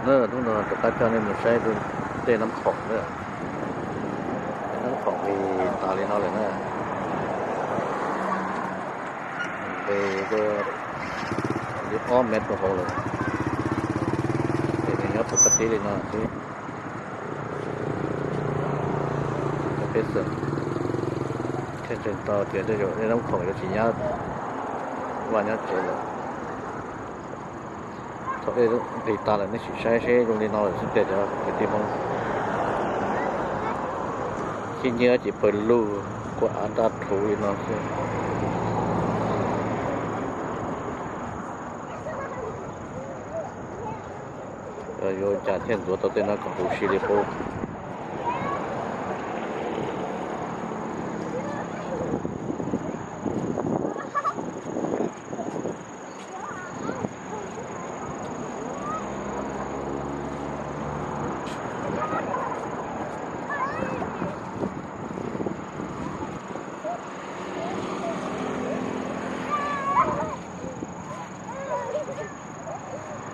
Na, hnub no rov qab coj nej mus saib tej Nab Khoom na. Tej Nab Khoom nqis tas li no lawm na. Nqis li ob mev rau hauv lawm. Ces nws nyob rau qab teb li no xwb. Peb xeem thiaj tseem tau tias tej zaum tej Nab Khoom yuav tsis nyab vaj nyab tsev lawm. Thaum dej nqis tas lawm nej sim saib seb zoo li no lawm xwb ces cov kwv tij Hmoob sib nyiab ces pawg lug kua av nraj rhuv li no xwb. Yuav ua cas thiaj ntxuav tau tej no kom huv si li qub.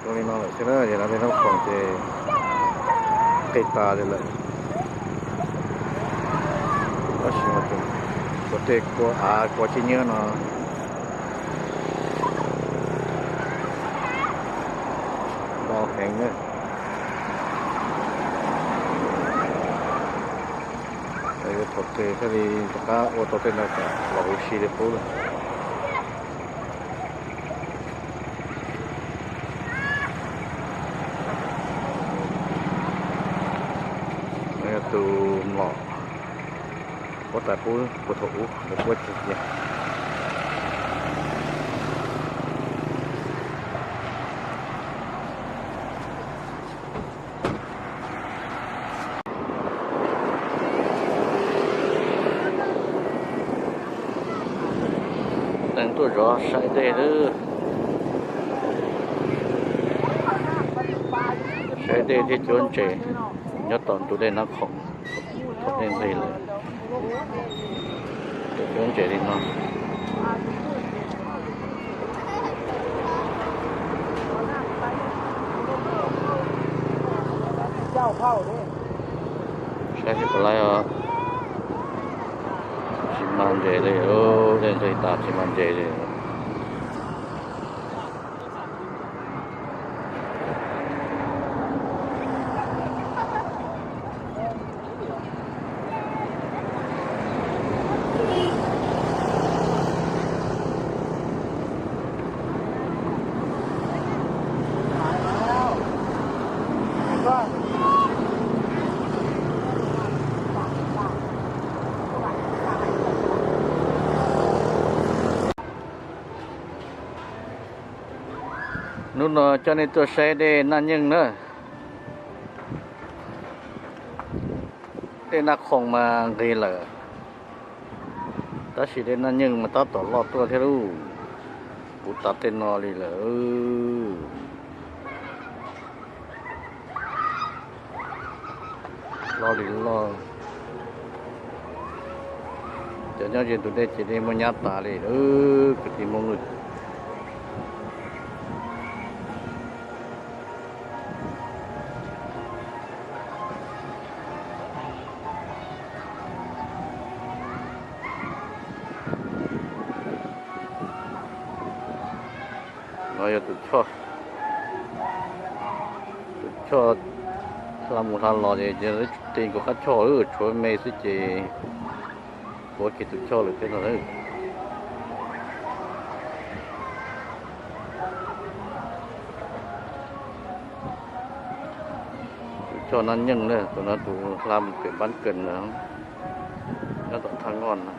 Zoo li no lawm xwb na, ces no tej Nab Khoom ces nqis tas li lawm. Tab sis mas tus, tus tej kua av kua tsis nyiab no ntau heev na. Yuav thaum twg thiaj li rov qab ua tau tej no kom los huv si li qub lawm. Yog tus mlom huab tais qub puag thaum ub lawv puab tsis cia. Neeg tuaj zov saib dej lawm. Saib dej thiab cuab ntses nyob tom ntug dej Nab Khoom. Thaum dej nqig lawm, cuab ntses li no. Saib seb puas laib os. Tsis mag ntses li, dej nqig tas tsis mag ntses li. Hnub no coj nej tuaj saib dej Naj Nyeej na. Dej Naj Khoom mas nqis lawm, tab sis dej Naj Nyeej mas tab tom loj tuaj thiab lauj. Puv tas tej no li lawm. Loj li loj. Cov nyob ze ntug dej ces dej muaj nyab tas li, kwv tij Hmoob. No yog tus choj, tus choj hla mus hla los ces tsis teg nkaus qab choj, tshuav me xwb ces puav kiag tus choj lawm thiab no. Tus choj Naj Nyeej na, tus no tus hla mus pem Npab Kawg na, nyob tom Thaj Ngoj na.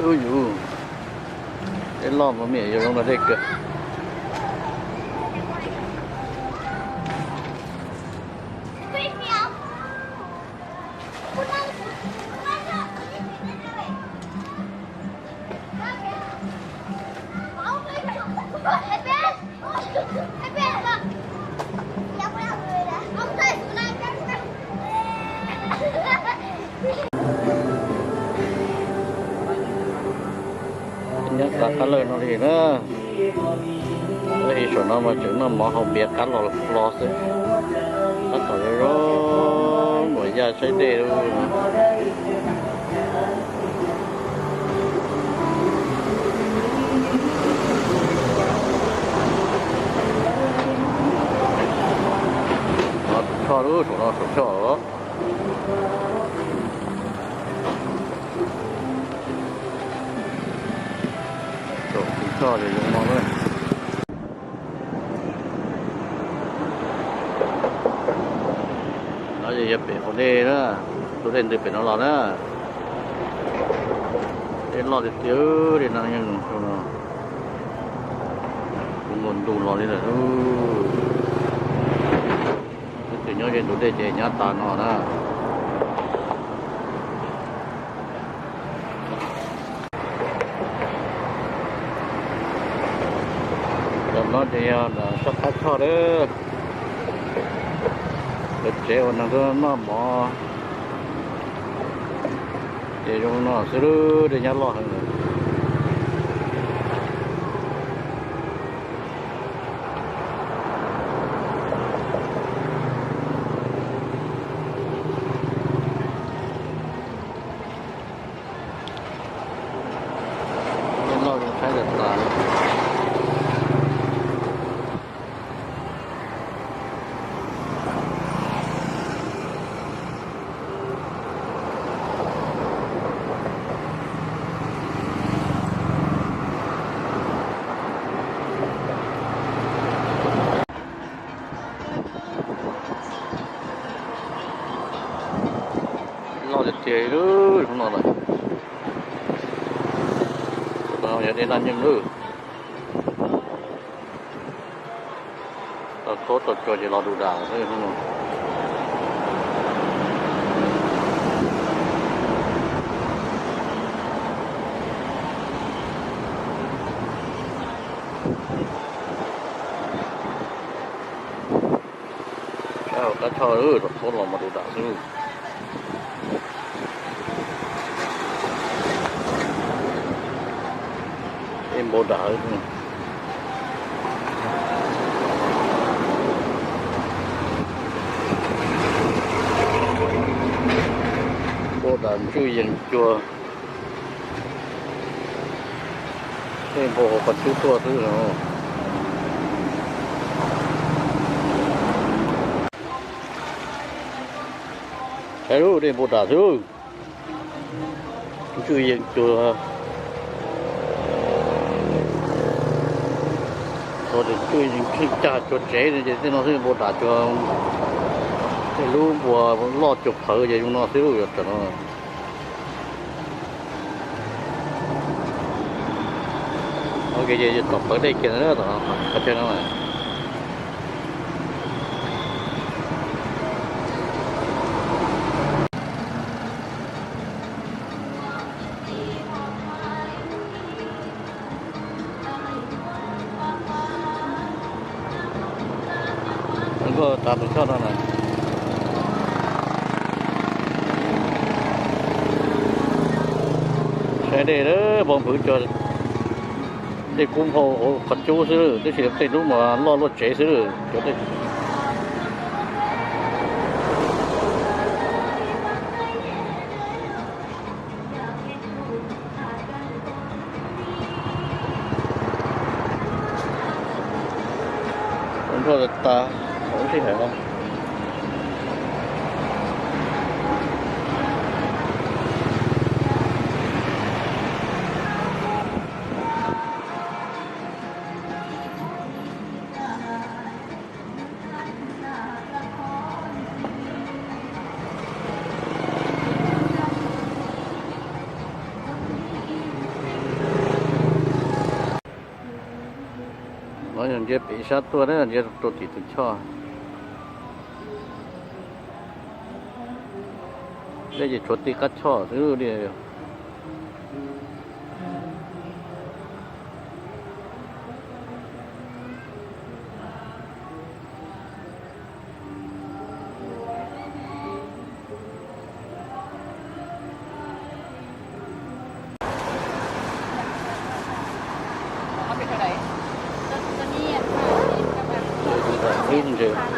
Ub yus, dej loj mas me yuav zoo no dej kawg. Nyob qab qab lawj no li na. Ib saum no mas tseem noj mov haus npias qab los hlo xwb. Tab tom zoo zoo, nuam yaj saib dej lawm. Tus choj lub saum no, saum choj os. Saum tus choj ces zoo no na. No ces yog pem hauv dej na, tus dej ntws pem no los na. Dej loj tiag tiag li no, yeej zoo no. Kuv nkaus ntu los li lawm. Tus twg nyob ze ntug dej ces nyob tas no na. Tam no ces yog sab qab choj lawm. Lawv tsev uas neeg tuaj noj mov ces zoo no xwb, dej nyab loj heev. Dej loj zoo saib tas tas. Loj tiag tiag li lub hnub no lawm. No yog dej Naj Nyeej lawm. Tau khaub tau cua ces los du dam xwb hnub no. Sab hauv qab choj, tus khaub los mas du dam xwb. Dej npau dam. Npau dam ntswj yees cua. Dej npau hauv qhov cub tuaj xwb. Saib lub dej npau dam xwb. Ntswj yees cua. Ntswj yees cua tsev ces tej no xwb npau dam cua. Tej lub npua loj cua phawv ces zoo no xwb lub yog tam no. Ok, tom pawv dej kiag tom qhov chaw no. Nkauj tas tus choj no na. Saib dej lawm, npau npwv cua, dej kub nphau hauv qhov cub xwb, tab sis tej lub mas loj luaj tsev xwb. Nrog tas, sij hawm no. No yog ntsia pem sab tuaj na, ntsia rau tim tus choj. Dej ces tshuav tim qab choj xwb li. Ces